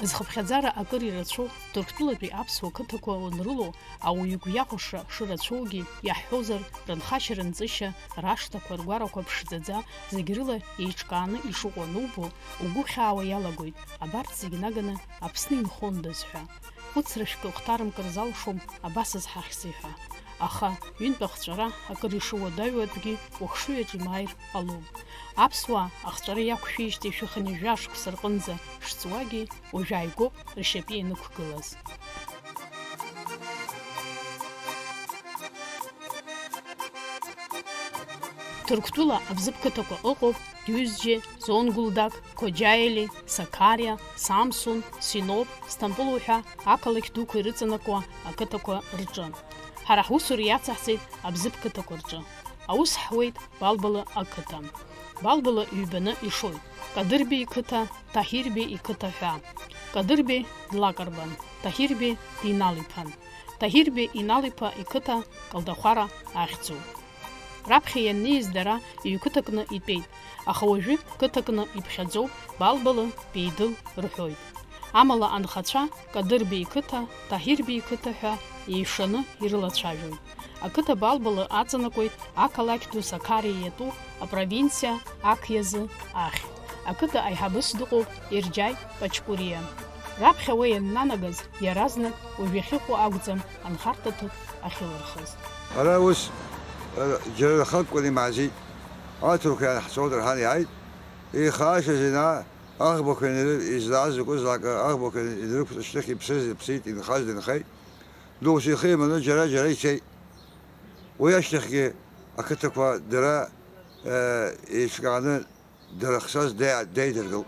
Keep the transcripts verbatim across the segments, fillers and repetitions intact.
Зхыԥхьаӡара акыр ирацәоу Ҭырқәтәылатәи аԥсуа қыҭақәа уанрылоу, ауаҩы игәы иахәаша шырацәоугьы, иаҳҳәозар, рынхашьа-рынҵышьа, рашҭақәа, ргәарақәа ԥшӡаӡа, зегь рыла еиҿкааны ишыҟоу анубо, угәы хьаауа иалагоит, абарҭ зегь наганы Аԥсны инхондаз ҳәа. Хәыцрашәкы хәҭарымкыр залшом, абас азҳахьзи ҳәа. Аха, ҩынтә ахҵәара акыр ишыуадаҩу атәгьы уахшыҩ аҿы имааир ҟалом. Аԥсуаа ахҵәара иақәшәеижьҭеи шәыхынҩажәа шықәса рҟынӡа шҵуагьы, уажә ааигәоуп ршьапы ианықәгылаз. Ҭырқәтәыла абзыԥ қыҭақәа ыҟоуп Дюзџье, Зонгулдак, Қоџьаели, Сақариа, Самсун, Синоп, Сҭампыл уҳәа ақалақь дуқәа ирыҵанакуа ақыҭақәа рҿы. Ҳара ҳусура иацаҳҵеит абзыԥ қыҭақәа рҿы. Аус ҳуеит Балбала ақыҭа. Балбала ҩбаны ишоит, Кадырбеи иқыҭа, Таҳирбеи иқыҭа ҳәа. Кадырбеи длакарбан, Таҳирбеи динал-иԥан. Таҳирбеи Инал-иԥа иқыҭа Калдахәара ахьӡуп. Раԥхьа ианнеиз дара ҩ-қыҭакны итәеит, аха уажәы қыҭакны иԥхьаӡоуп, Балбала, Беидыл рҳәоит. Амала анхацәа Кадырбеи иқыҭа, Таҳирбеи иқыҭа ҳәа еиҩшаны ирылацәажәоит. Ақыҭа Балбала аҵанакуеит ақалақь ду Сақариа иатәу апровинциа Ақиазы ахь. Ақыҭа аиҳабыс дыҟоуп Ерџьаи Пачкуриа. Раԥхьа уа ианнанагаз, иаразнак уажә иахьыҟоу акәӡам анхарҭа ҭыԥ ахьылырхыз. Ара ус, ара, џьара рхакәкәаны имааӡеит. Аҭырқәа иааҳцоит рҳан иааит. Еихаашьаз инаа, аӷбақәа инарыв-, излааз закәызаалак аӷбақәа инарықәҵа шьҭахь иԥсыз иԥсит, инхаз дынхеит. Досу ихы иманы џьара-џьара ицеит. Уи ашьҭахьгьы ақыҭақәа дара, э, еиҿкааны дара хсас деи-, деидыргылт.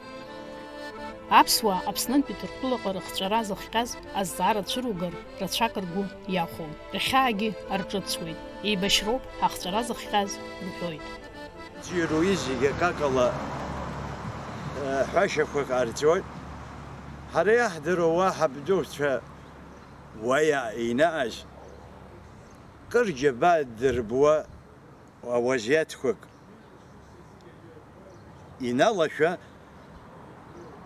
Аԥсуаа Аԥснынтәи Ҭырқәтәылаҟа рыхҵәара зыхҟьаз азҵаара цәыругар, рацәак ргәы иахәом. Рхьаагьы арҿыцуеит. Еибашьроуп ҳахҵәара зыхҟьаз, рҳәоит. Ируаӡәы зегьы акакала, э, ҳәашьақәак ҟарҵоит. Ҳара иаҳдыруа уа ҳабдуцәа уа иа-, инааз, кыр џьабаа дырбуа, ауазеиаҭқәак иналашәа,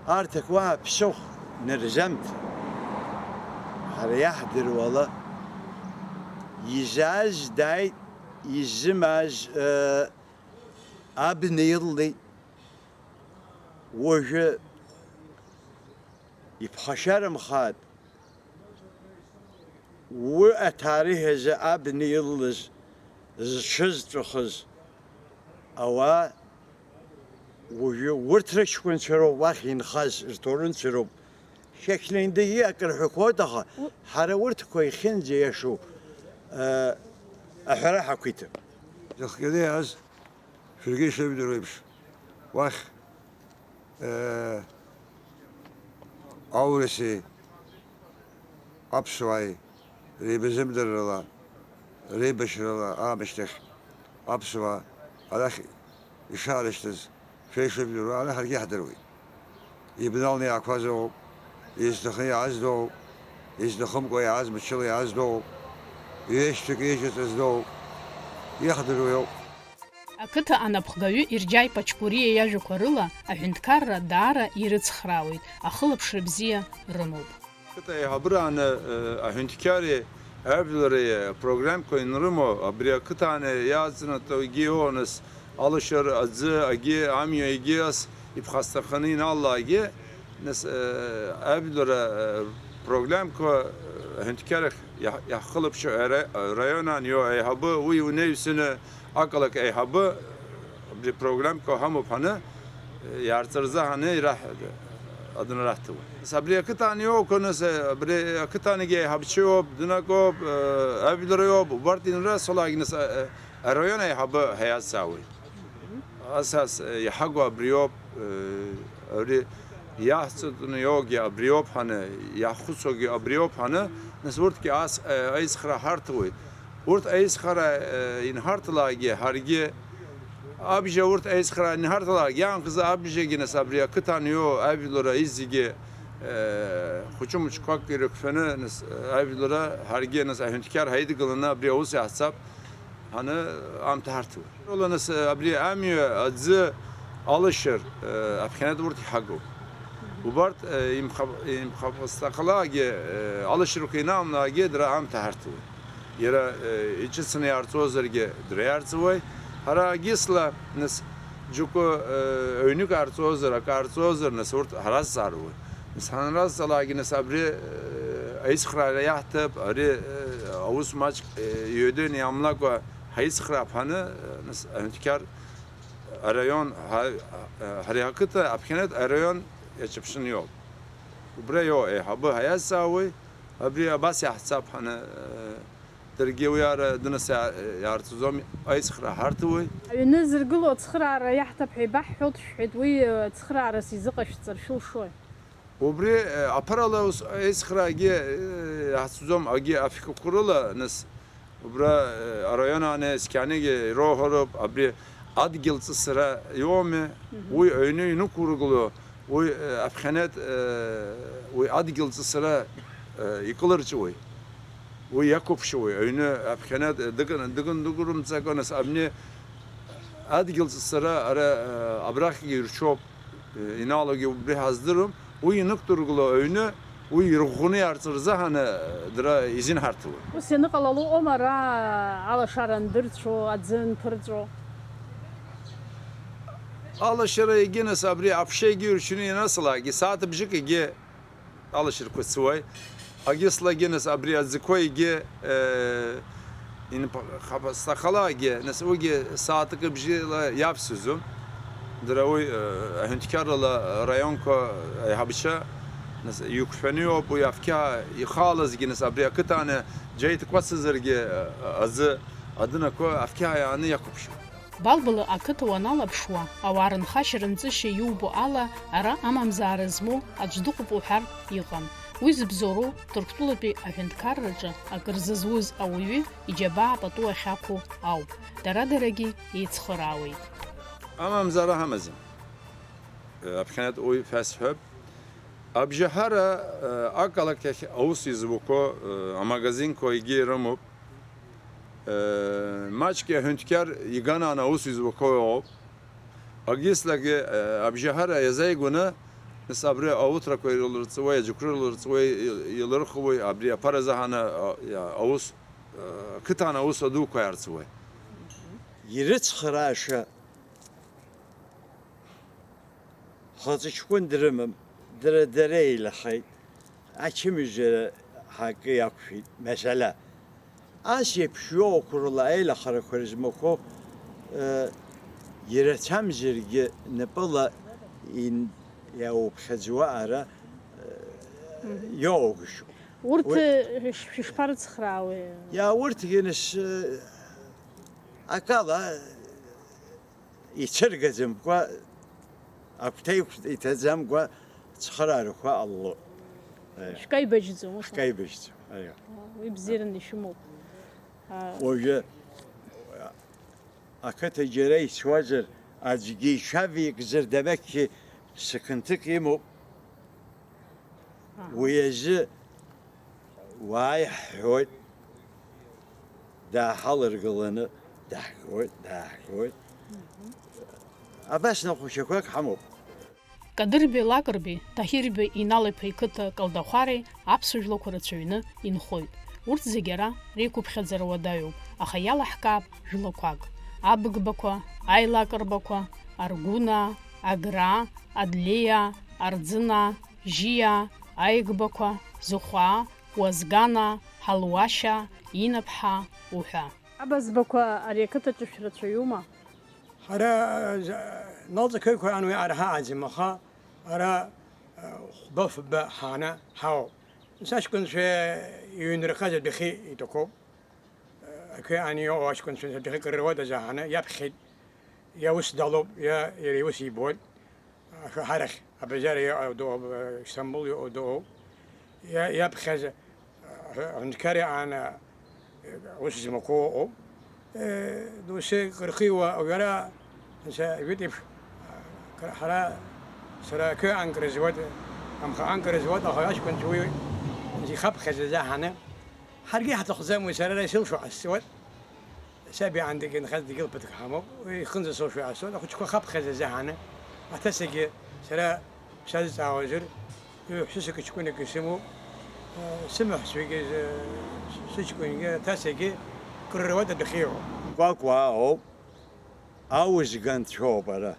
арҭ ак уаа ԥсыхә нарзамҭ. Ҳара иаҳдыруала, изааз дааит, изымааз, ыы, абна илалеит. Уажәы иԥхашьарымхааит. Уи аҭаарыхь азы абна илалаз зҽызҵәахыз ауаа уажәы урҭ рыҷкәынцәа роуп уахь инхаз, рҭоурынцәа роуп. Шьақьлендагьы акыр ҳәақәоит, аха ҳара урҭқәа иахьынӡаиашоу, э, аҳәара ҳақәиҭым. Зыхҟьаны иааз, шәаргьы ишәыжәдыруа еиԥш, уахь, э, аурыси аԥсуааи реибазымдыррала, реибашьрала аамышьҭахь аԥсуаа арахь ишаарышьҭыз шәа ишыжәдыруа, ара ҳаргьы иаҳдыруеит. Ибналны иаақәаз ыҟоуп, изҭахны иааз дыҟоуп, изҭахымкәа иааз, мчыла иааз дыҟоуп, ҩеишьҭҩык еиҿыҵыз дыҟоуп. Иаҳдыруа иоуп. Ақыҭа анапхгаҩы Ерџьаи Пачкуриа иажәақәа рыла, аҳәынҭқарра даара ирыцхраауеит, ахылаԥшра бзиа рымоуп. Ақыҭа аиҳабырааны, э, аҳәынҭқьареи ажәлари апрограммқәа инрымоу, абри ақыҭан иаҵанатәоугьы ыҟоуп, нас, алашара, аӡы, агьи, амҩа, егьи ас иԥхасҭаханы иналаагьы, нас, э, ажәлара, э, программқәа, э, аҳәынҭқьарахь иаҳ-, иаҳхылаԥшуа ара-, раионан иоуа аиҳабы, уи унеиҩсаны, ақалақь аиҳабы абри апрограммқәа ҳамоуп ҳәаны, иаарҵарӡа ҳәаны ираҳ-, аднараҳҭауа. Нас абри ақыҭан иоуқәа, нас, абри ақыҭангьы аиҳабчоуп, дынакоуп, ажәлар иоуп, убарҭ инрасуалакгьы, нас, араион аиҳабы ҳаиазҵаауеит. Ас, ас, иҳагу абриоуп, абри иаҳҵатәны иоугьы абриоуп ҳәаны, иаҳхәыцуагьы абриоуп ҳәаны, нас урҭгьы ас, аицхыраара ҳарҭоит. Урҭ аицхыраара, э, инҳарҭалакгьы, ҳаргьы абжьа урҭ аицхыраара инҳарҭалакгьы, аанхазы абжьагьы, нас, абри ақыҭан иоуа ажәлар аизегьы, э, хәыҷы-мыҷқәак ирықәшәаны, нас, ажәлар ҳаргьы, нас, аҳәынҭқьар ҳаидгыланы абри аус иаҳҵап, ҳаны аамҭа ҳарҭоит. Ула, нас, абри амҩа, аӡы, алашара, э, аԥхьанатә урҭ иҳагоуп. Убарҭ, э, имхаб-, имхабысҭахалакгьы, э, алашьарақәа инаамлакгьы дара аамҭа ҳарҭуеит. Иара, э, иҿыцны иаарҵозаргьы дара иаарҵуеит. Ҳара агьысла, нас, џьоукы, э, ҩнык аарҵозар, акы аарҵозар, нас, урҭ ҳаразҵаароуеит. Нас ҳанразҵаалакгьы, нас, абри, э, аицхраара иаҳҭап, ари, э, аус маҷк, э, иҩаданы иаамлакәа ҳаицхраап ҳәаны, э, нас, аҳәынҭқар араион, ҳа-, ҳара ақыҭа, аԥхьанатә араион иаҿаԥшын иоуп. Убра иоуа еиҳабы ҳаиазҵаауеи, абри абас иаҳцап ҳәаны, э, даргьы уи ара дынас иа-, иаарҵаӡом, аицхра ҳарҭуеи. Аҩны зыргыло ацхыраара иаҳҭап ҳәа ибаҳҳәоит, шәҳәеит, уи, э, цхыраарас изыҟашәҵар шәылшои? Убри, э, аԥарала ус аицхраагьы, э, иаҳцәӡом, агьи афқәақәа рыла, нас, убра, э, араион аан есқьаангьы ироуҳәароуп, абри адгьыл ҵысра иоуми, Мгм. уи аҩны инықәургыло, уи, э, аԥхьанатә, э, уи адгьыл ҵысра, э, икылырҵәуеи, уи иақәыԥшуеи, аҩны аԥхьанатә, э, дыкын-, дыкын-, дыкәырымҵакәа, нас, абни адгьыл ҵысра ара, э, абрахьгьы ирҽоуп. Иналогьы убри ҳаздыруам, уи инықәдыргыло аҩны, уи ирӷәӷәаны иаарҵәар рзаҳаны дара изин ҳарҭауеит. Ус ианыҟалалоума ара алашара андырцәо, аӡы анԥырҵәо? Алашара егьынас абри аԥша егьи иршьны ианасалакгьы, сааҭ бжьык егьи алашарақәа цуеит. Агьыслагьы, нас, абри аӡқәа егьи, э, инп-, хапа-, сҭахалагьы, нас, уигьы сааҭк бжьыла иавсызу. Дара уи, э, аҳәынҭқаррала араионқәа аиҳабацәа, нас, иқәшәаны иоуп, уи афқьа ихалазгьы, нас, абри ақыҭаны џьа иҭкәацазаргьы, э, аӡы, адынақәа афқьа иааны иақәыԥшуп. Балбала ақыҭа уаналаԥшуа, ауаа рынхашьа-рынҵышьа иубо ала, ара амамзаара змоу аӡә дыҟоуп уҳәар иҟам. Уи зыбзоуроу Ҭырқәтәылатәи аҳәынҭқарраҿы акыр зызуз ауаҩы иџьабаа пату ахьақәу ауп. Дара-дарагьы еицхыраауеит. Амамзаара ҳамаӡам. Аԥхьанатә уаҩ ҳәа сҳәап. Абжьаҳара, ақалақь ахь аус изуқәо, амагазинқәа егьи ирымоуп. Маҷк аҳәынҭқар иганааны аус изуқәо ыҟоуп. Агьыслагьы, абжьаҳара иазааигәаны, нас, абри ауҭрақәа ирылырҵуеи, аџьықәреи ирылырҵуеи, илырхуеи, абри аԥара заҳаны, а, аус, ақыҭан аус адуқәа иаарҵуеи. Ирыцхрааша хаҵа ҷкәын дрымам, дара, дара еилахеит. Ачымазара ҳакы иақәшәеит, масала. Ас еиԥш иоуқәа рыла аилахарақәа рзмақәоу, э, ирацәамзаргьы напыла ин-, иауԥхьаӡуа ара, э, Мгм. иоугәышьоуп. Урҭ, Уи- э, шәыш-, шәышԥарыцхраауеи? Иа, урҭгьы нас, э, акала, ицәыргаӡамкәа, агәҭа иқә-, иҭаӡамкәа цхыраарақәа ҟалалоит. Аиа. Шәкаибажьӡом, усҟан? Шәкаибажьӡом, аиа. Уи бзиараны ишәымоуп. А, Уажәы ақыҭа џьара ицуазар, аӡәгьы ишәавикзар, дамақьгьы сықынҭык имоуп. Аҳа. Уи азы уааи ҳҳәоит, дааҳаларгыланы даҳгоит, дааҳгоит. Абас ныҟәашьақәак ҳамоуп. Кадырбеи Лакрбеи, Таҳирбеи Инал-иԥа иқыҭа Калдахәареи аԥсуа жәлақәа рацәаҩны инхоит. Урҭ зегьы ара реиқәыԥхьаӡара уадаҩуп, аха иалаҳкаап жәлақәак: Абыгбақәа, Аилакрбақәа, Аргәынаа, Аграа, Адлеиаа, Арӡынаа, Жьиаа, Аигбақәа, Зыхәаа, Уазганаа, Ҳалуашьаа, Инаԥҳаа уҳәа. Абазбақәа ари ақыҭаҿы шәрацәаҩума? Ҳара, э, за-, Нал-Ҵақьырқәа ан уи арҳаҟаӡам, аха ара, э, хәба-фба ҳааны ҳауп. Нас аҷкәынцәа иҩнырхаз адәахьы иҭақәоуп. Ақьиан иоуа аҷкәынцәа адәахьы акыр руада заҳаны иаԥхьеит, иа ус далоуп, иа иара иус ибоит. Ашәаҳарахь, абазар иҟоу дыҟоуп, Истамбул иҟоу дыҟоуп. Иа-, иаԥхьаз, аҳәынҭқар иааны, ус змақәоу ыҟоуп. Э, доусы кырхиуа уара, нас, ижәит еиԥш, кыр-, ҳара, сара акы анкра зуеит, амха анкра зуеит, аха аҷкәынцәа уи зихаԥхьаз азы ҳаны, ҳаргьы ҳаҭахӡам уи, сара ара исылшо ҟасҵоит. Саб иаан дагьынхаз дгьыл ԥыҭк ҳамоуп, уи ихынӡа сылшо иаасоит, ахәыҷқәа хаԥхьаз азы ҳаны, аҭацагьы сара Сазҵаауазар, ҩ-ҳәсысак ҷкәынак исымоуп, сымаҳәцәагьы, сыҷкәынгьы, аҭацагьы кыр руада дахьиоу. Кәакәаа ауп, аузганцәоуп ара.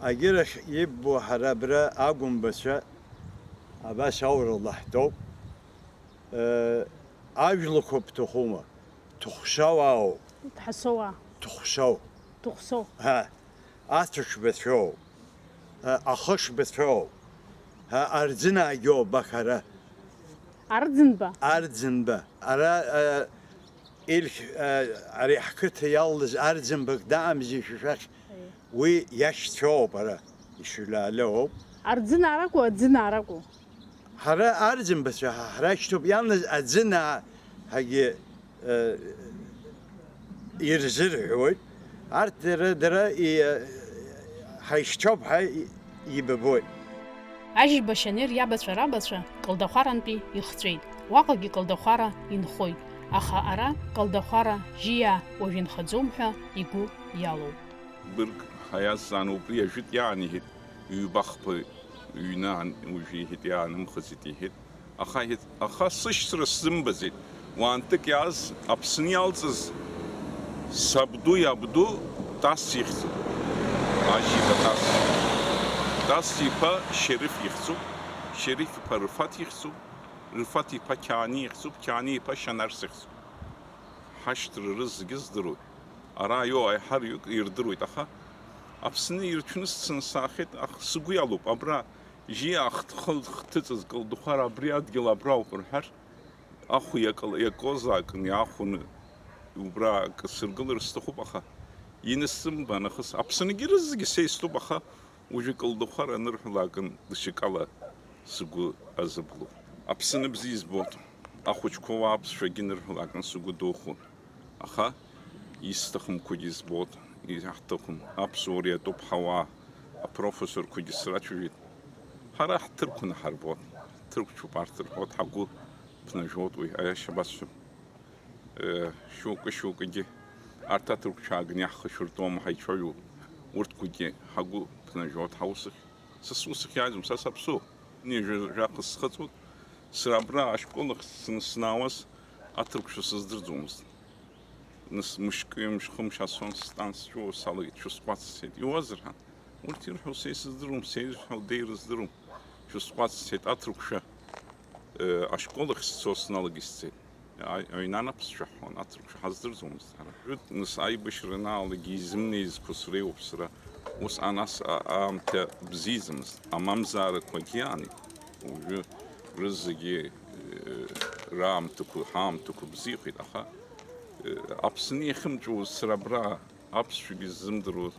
Агьырахь иббо ҳара абра агәымбацәа абас аурала ҳтәоуп. Э, ажәлақәа бҭахума? Ҭәхшауаауп. Дҳасоуаа. Ҭәхшау. Ҭәхсоу. Ҳа. Ацәышбацәоу. Ҳа, ахышбацәоу. Ҳа, арӡынаагьоуп бахара. Арӡынба? Арӡынба. Ара, э, илхь, э, ари ҳқыҭа иалалаз арӡынбак даамзи шәа шәахь. Уи иашьцәоуп ара. Ишьлалеоуп. Арӡынааракәу, аӡынааракәу? Ҳара арӡынбацәа ҳа ҳрашьҭоуп, иалныз аӡынаа ҳәагьы, э, ирзырҳәоит. Арҭ дара, дара и-, ҳаишьцәоуп ҳәа и-, ибабоит. Ажьба Шьанер иабацәа рабацәа Калдахәарантәи ихҵәеит, уаҟагьы Калдахәара инхоит, аха ара Калдахәара жьиаа уажә инхаӡом ҳәа игәы иалоуп. Бырг ҳаиазҵаан, убри ажәытә иаан иҳәеит, ҩба-хԥа ҩны аан, уажәы иҳәеит, иаанымхыцит иҳәеит. Аха иҳәеит, аха сышьцра сзымбаӡеит. Уаантәык иааз Аԥсны иалҵыз сабду иабду Тас ихьӡуп. Ажьиба Тас. Тас иԥа Шьериф ихьӡуп. Шьериф иԥа Рфаҭ ихьӡуп. Рфаҭ иԥа Қьаани ихьӡуп. Қьаани иԥа Шьанарс ихьӡуп. Ҳашьҭра рызегьы здыруеит. Ара иоу аиҳараҩык ирдыруеит, аха Аԥсны ирҭәны сцаны саахьеит, аха сгәы иалоуп, абра жьи ахҭхы хҭыҵыз Калдахәара абри адгьыл абра ауп рҳәар, ахә иакыл-, иакозаакын иаахәаны убра акы сыргылар сҭахуп, аха инысзымба нахыс Аԥсынгьы рызегьы са истәуп, аха Уажәы Калдахәара анырҳәалакын, даҽакала сгәы азыблуп. Аԥсны бзиа избоит. Ахәыҷқәа уа аԥсшәагьы нырҳәалакын, сгәы духәон. Аха исҭахымқәагьы збоит, иаҳҭахым. Аԥсуара иатәуп ҳауаа, апрофессорқәагьы срацәажәеит. Ҳара ҳҭырқәны ҳарбоит. Ҳҭырқәцәоуп арҭ рҳәоит, ҳагәы ԥнажәоит уи, аиаша басҳәап. Э, шьоукы-шьоукыгьы арҭ аҭырқәцәааганы иаҳхашәыртәуама ҳаицәажәо, урҭқәагьы ҳагәы ԥнажәоит, ҳаусахь, са сусахь иааизом, са саԥсуоуп. Ҩажәа жәаха схыҵуеит, сара абра ашкол ахь сны снаауаз аҭырқәцәа сыздырӡомызт. Нас мышкы, мышхымш ацон, стәан, сҵәуо салагеит, шәысҟәаҵ сҳәеит, иуазар ҳәа. Урҭ ирҳәо са исыздыруам, са ирҳәо деира здыруам. Шәысҟәаҵ сҳәеит, аҭырқәцәа, э, ашкол ахь сцо сналагеит сцеит. Аҩ-, аҩнан аԥсшәа ҳҳәон, аҭырқәшәа ҳаздырӡомызт ҳара. Нас аибашьра анаалак изымнеизқәа среиуоуп сара. Ус анас а-, аамҭа бзиаӡамызт. Амамзаарақәагьы иаанит. Уажәы рызегьы, э, раамҭақәа, ҳаамҭақәа бзиахеит, аха, э, Аԥсны иахьымҵәуаз сара абра аԥсшәагьы ззымдыруаз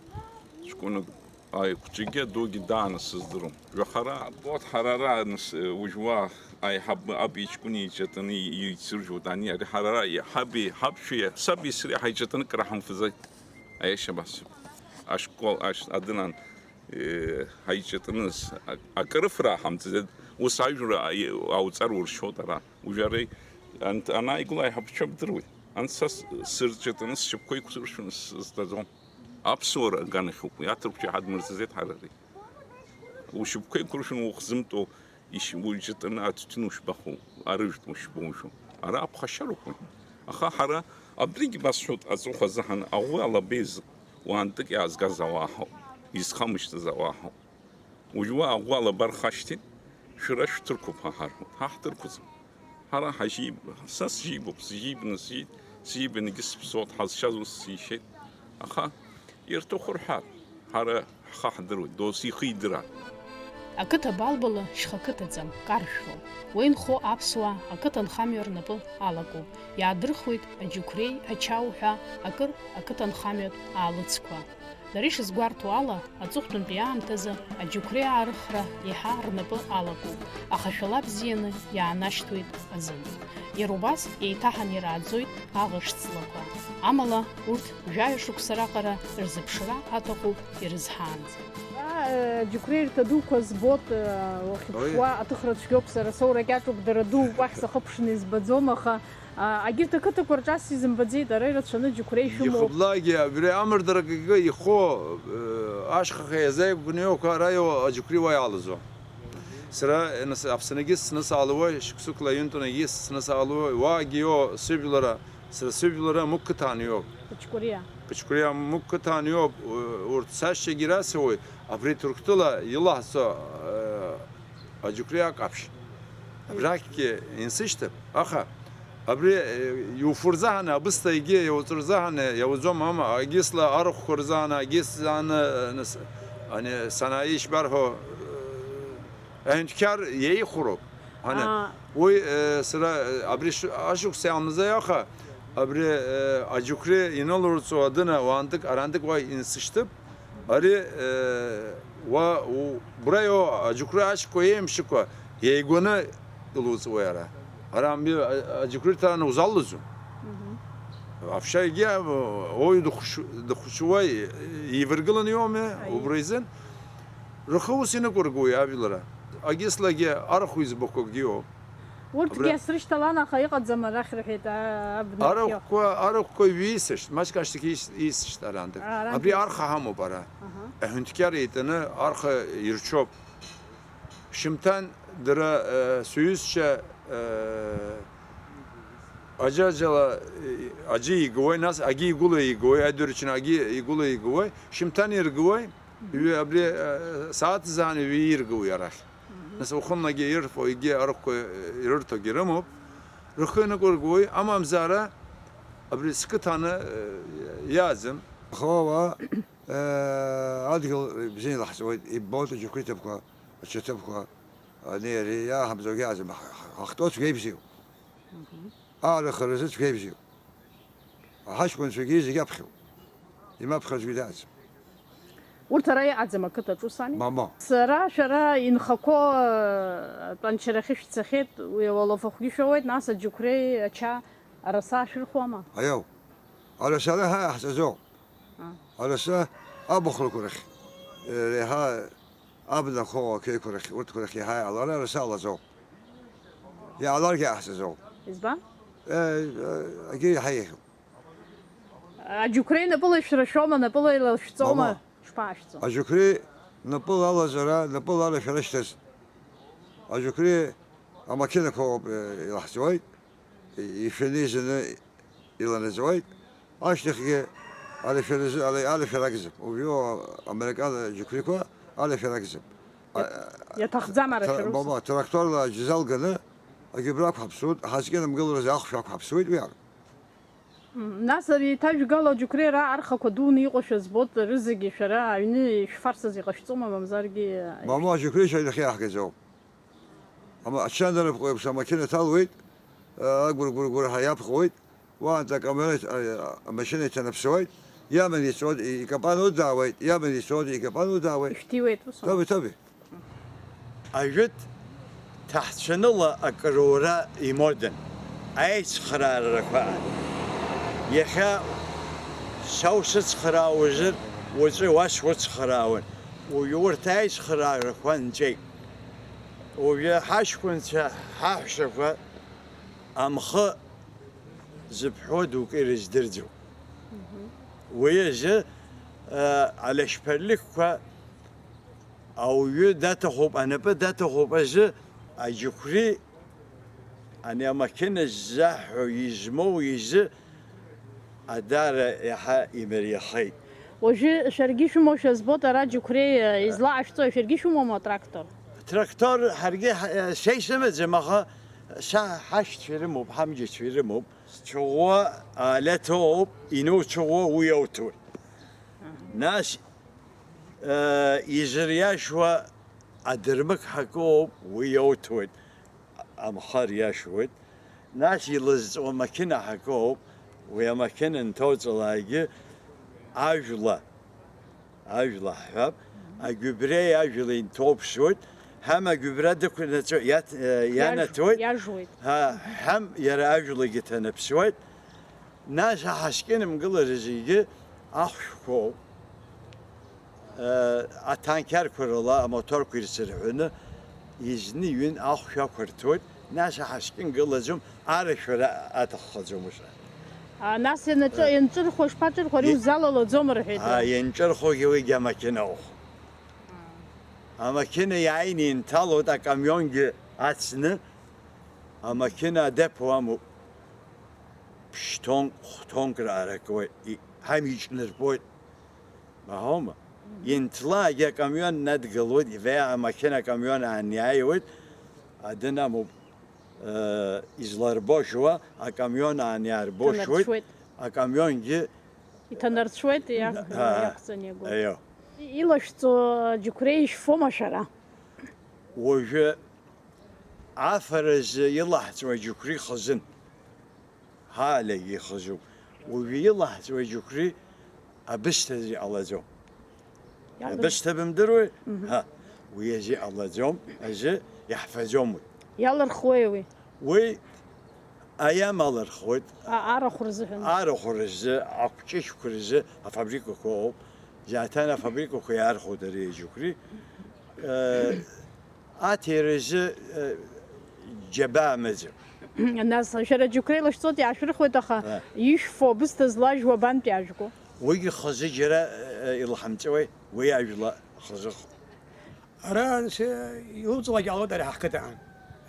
ҷкәынак Аиқәҿагьы адугьы дааны сыздыруам. Жәахара, вот ҳара ара, нас, уажә уа аиҳабы аби иҷкәыни еиҿатәаны еицыржәуеит, ани, ари ҳара ара, ҳаби, ҳаԥшәи, саби сареи ҳаиҿатәаны кыр ҳамфаӡеит. Аиаша басҳәап. Ашкол, аш-, адын аан, э, ҳаиҿатәаны с-, а-, акрыфара ҳамҵаӡеит. Ус ажәра аи-, ауҵар уршьоит ара. Уажә ара, ант-, анааигыла аиҳабацәа бдыруеит. Ант са с-, сырҿатәаны сшьапқәа еиқәсыршәаны сызтәаӡом. Аԥсуара аганахьоуп уи, аҭырқәцәа иҳадмырҵаӡеит ҳара ари. Ушьапқәа еиқәыршәаны ухзымтәо, ишь-, уиҿатәаны аҭәҭәын ушбахәо, арыжәтә ушбоужәо. Ара аԥхашьароуп уи. Аха ҳара абригь басҳәоит, аҵыхәа азыҳәан аӷәы алаба изы уаантәык иаазгаз ауаа ҳауп, изхамышҭыз ауаа ҳауп. Уажә уа аӷәы алаба рхашьҭит, шәара шәҭырқәуп ҳәа ҳарҳәоит. Ҳа ҳҭырқәӡам. Ҳара ҳажьиб-, са сжьибоуп, сжьибны сжьит, сжьибангьы сыԥсуеит, ҳазшаз ус сишеит. Аха ирҭаху рҳәар, ҳара ҳхы ҳдыруеит, досу ихы идырааит. Ақыҭа Балбала шьха қыҭаӡам, каршәроуп. Уа инхо аԥсуаа ақыҭанхамҩа рнапы алакуп. Иаадырхуеит аџьықәреи ачау ҳәа акыр ақыҭанхамҩатә аалыцқәа. Дара ишазгәарҭо ала, аҵыхәтәантәи аамҭазы аџьықәреи аарыхра иаҳа рнапы алакуп, аха шәала бзианы иаанашьҭуеит азын. Иара убас еиҭаҳан ирааӡоит аӷышҵлақәа. Амала урҭ жәаҩа шықәса раҟара рзыԥшра аҭахуп ирызҳаанӡа. Аџьықәреирҭа дуқәа збот, уахьыԥшуа, аҭыхра цәгьоуп, сара соура кьаҿуп, дара дууп, уахь сахыԥшны избаӡом, аха, а, агьырҭ ақыҭақәа рҿы ас изымбаӡеит, ара ирацәаны аџьықәреи шәымоуп. Ихыблагьы абри амырдарагьы ихо, э, ашьхаха иазеигәныҩуақәа ара ио-, аџьықәреи уа иалазо. Сара, нас, Аԥсныгьы сцаны саалуеи, шықәсықәла аҩынтәнагьы сцаны саалуеи, уаагьы ио сыжәлара, сара сыжәлара Мықә қыҭан иоуп. Пычкуриа. Пычкуриа Мықә қыҭан иоуп, у-, урҭ сашьцәагьы расҳәоит, абри Ҭырқәтәыла илаҳҵо, э, аџьықәреи аҟаԥшь. Абрахьгьы инсышьҭып, аха абри, э, иуфурзаҳаны, абысҭа егьи иауҵырзаҳаны иауӡом, ама, агьысла арахәқәа рзааны, агьыс зааны, э, нас, ани, санаишьбарҳәо, э, аҳәынҭқар иеихәроуп. Ҳана, аа, уи, э, сара, э, абри ш-, ашықәс иаалнаӡа иаха, абри, э, аџьықәреи инылурҵо адына уаантык, арантык уа инсышьҭып. Ари, э, уа, у-, убра ио-, аџьықәреи ашьқәа еимшьыкәа, еигәаны илуҵуеи ара? Ара амби-, а-, аџьықәреи ҭараны узаллаӡом. Мгм. Аԥша егьи, а, уаҩ дыхәш-, дыхәшьуа, и-, иваргыланы иоуми, аиеи, убра изын. Рхы ус инықәыргуи ажәлара? Агьыслагьы арахә избақәакгьы иоуп. Урҭгьы абра асрышьҭалан, аха иҟаӡам арахь, рҳәеит, а-, абнахьы. Арахәқәа, арахәқәа ҩисышт, маҷк ашьҭахь ис-, исышт арантәи. А, арантәи. Абри арха ҳамоуп ара. Аҳа. Аҳәынҭқьар еиҵаны арха ирчоуп. Шьымҭан дара, э, сҩызцәа, э, аџьаџьала, э, аџьы игуеи, нас агьы игәыла игуеи, адырчны агьы игәыла игуеи, шьымҭан иргуеи, ҩы-, абри, э, сааҭ зааны ҩы иргуеи арахь. Нас уахынлагьы ирфо, егьи арахәқәа, э, ирырҭогьы рымоуп, рхы ныҟәыргои, амамзар абри сқыҭаны, э, иааӡам. Аха уа, э, адгьыл бзианы илаҳҵоит, иббоит аџьықәреи ҭыԥқәа, ачаҭыԥқәа, ани ари иааҳамҵогьы иааӡам, ҳа-, ҳа-, ҳахьтәоу цәгьа ибзиоуп. Мгм. Аарыхха рзы цәгьа ибзиоуп. Аҳаҷкәынцәагьы зегь аԥхьоуп. Имаԥхьаӡогьы дааӡам. Урҭ ара иҟаӡам ақыҭаҿ, ус ами? Мама. Сара шәара инхақәоу, э, атәанчарахьы шәцахьеит, уи ауалафахәгьы шәоуеит, нас аџьықәреи ача араса шәырхуама? Аиау. Араса ара ҳа иаҳҵаӡом. А. Араса абахәрақәа рахь, э, реиҳа абнақәа, ақеиқәа рахь, урҭқәа рахь иаҳа иаалар, араса алаӡом. Иааларгьы аҳҵаӡом. Избан? Э, э, акгьы иаҳа еиӷьуп. Аџьықәреи напыла ишәрашәома, напыла илашәҵома? Мама. Шԥаашәҵо? Аџьықәреи напыла алазара, напыла ара шәарашьҭаз. Аџьықәреи амақьынақәа ауп, э, илаҳҵоит. Ишәаны изаны иланаҵоит. Ашьҭахьгьы арашәара, ара, арашәара акәӡам. Уажәы американ џьықәреиқәа арашәара акәӡам. Иа-, иаҭахӡам арашәара ус. Мама, тракторла аӡә залганы, агьыбра ақәҳаԥсуеит, ҳазкьынамгыларазы ахәшә ақәҳаԥсуеит, уи ак. Мм, нас ари еиҭажәгало аџьықәреи ара архақәа дуны иҟоушәа збоит, рызегьы шәара аҩны ишәфарсыз иҟашәҵома, мамзаргьы? Мама, аџьықәреи шәа инахьиаҳгаӡом. Ама-, ачандарапҟа еиԥш амақьына ҭалуеит, агәыргәыргәырҳәа иаԥхоит, уаанӡа акамион, а, амашьына иҭанаԥсоит, иаман ицоит, икапан удаауеит, иаман ицоит, икапан удаауеит. Ишәҭиуеит усҟан? Ҭаби, ҭаби. Ажәытә ҭаҳцәаныла акрура имоден, аицхраарақәа. Иахьа са усыцхраауазар, уаҵәы уа суцхраауан. Уажәы урҭ аицхраарақәа нҵәеит. Уажәы ҳаҷкәынцәа, ҳаҳәшьақәа амхы зыԥҳәо дук ирыздырӡом. Мгм. Уи азы, а, алашьԥарлыкқәа ауаҩы даҭахуп, анапы даҭахуп азы аџьықәреи ани амақьына ззаҳәо, измоу изы Адара иаҳа имариахеит. Уажәы шәаргьы шәымоушәа збоит, ара џьықәреи, э, излаҟашәҵо, шәаргьы шәымоума атрактор? Трактор ҳаргьы ҳа-, э, са исымаӡам, аха са ҳашьцәа ирымоуп, ҳамџьацәа ирымоуп. Зцәаӷәо алеҭоуп, иануцәаӷәо уи иауҭоит. Нас, э, изыриашуа адырмык ҳакоуп, уи иауҭоит. Амхы ариашоит. Нас илызҵо амақьына ҳакоуп, уи амақьына анҭоуҵалакгьы ажәла, ажәла ҳҳәап, агәыбреи ажәлеи инҭоуԥшуеит, ҳәам агәыбра дықәнаҵо иаҭ-, э, ианаҭ-, ианатуеит, иажәуеит. Ҳа, ҳәам иара ажәлагьы ҭанаԥсуеит, нас аҳаскьын мгылара зегьы ахәшәқәоуп. Аҭанқьарқәа рыла амоторқәа ирзырҳәаны, изны-ҩын ахәшә ақәырҭуеит, нас аҳаскьын гылаӡом, арашәара аҭаххаӡом уаҵәы. А, нас ианаҿы-, Э. ианҿырхуа, ишԥаҿырхуа, ари Е-, узалалаӡом рҳәеит, а, ра. Ианҿырхуагьы уигьы амақьына ауха. А. Амақьына иааины инҭалоит, акамионгьы ацны, амақьына адепо амоуп. Ԥшь-ҭонк, хә-ҭонк рааракуеит, и-, ҳамиҿнарпоит. Баҳаума? Мгм. Инҭлаагьы акамион надгылоит, ивеа амақьына акамион аан иааиуеит, адын амоуп, э, изларбошьуа, акамион аан иаарбошьуеит, Иҭанарцәуеит. Акамионгьы Иҭанарцәуеит, иақ-, Аа, иақәҵаны иагоит. Аио. Илашәҵо џьықәреи ишәфома шәара? Уажәы афаразы илаҳҵуа џьықәреи хазын. Ҳаалеигьы ихазуп. Уажәы илаҳҵуа џьықәреи абысҭазы иҟалаӡом. Иалырх- Абысҭа бымдыруеи? Мгм. Ҳа, уи азы иҟалаӡом, азы иаҳфаӡом уи. Иалырхуеи уи? Уи аиам алырхуеит. А, арахә рзыҳәан. Арахә рзы, акәҷышьқәа рзы афабрикақәа ыҟоуп. Зааҭан афабрикақәа иаархәоит ари аџьықәреи. Э, Аҭира изы, э, џьабаа амаӡам. Нас, шәара џьықәреи лашәҵоит, иаашәырхуеит, аха А. ишәфо, абысҭа злажәуа абантәи ажәго? Уигьы хазы џьара, э, илҳамҵуеи, уи ажәла хазы. Ара анс-, илуҵалак иҟалоит ари ҳақыҭаҟны.